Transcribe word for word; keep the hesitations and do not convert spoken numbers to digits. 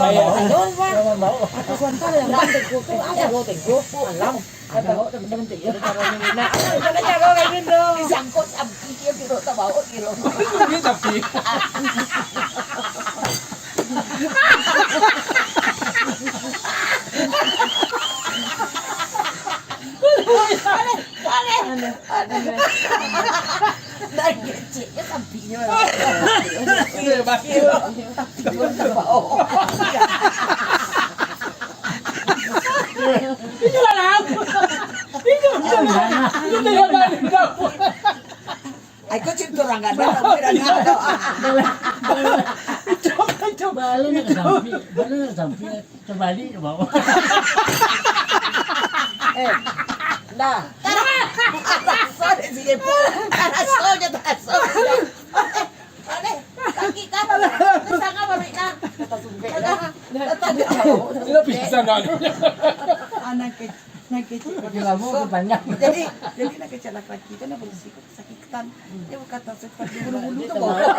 Ayo, Pak. Aku suan kali yang tengkuk tu, ayo, tengkuk, alam. Ada bawa teman-teman tengkuk. Nah, aku rencana caro kayak gitu. Disangkut sampai dia, kita tak bawa kilo. Ini tapi. Aduh, aduh. Dah keciknya sampinyo. Iya, Bang. Tapi dia tak bawa. Itulah aku. Itu, itu. Itu yang paling tahu. Ai, kau cinta orang gadang, tapi orang gadang. Coba, coba. Balik nak sampai, balik nak sampai, terbalik ke bawah. Eh, dah. Rasa dek sini pun. Rasa je, rasa. Ada, kaki kan. Kesana balik nah. Kata sumpek dah. Kata dia. Dia pisang dah. Anak kecil, anak kecil. Makin lama makin panjang. Jadi, jadi anak kecil laki-laki kan dia berisi sakitan. Dia berkata seperti bulu-bulu tu bawah.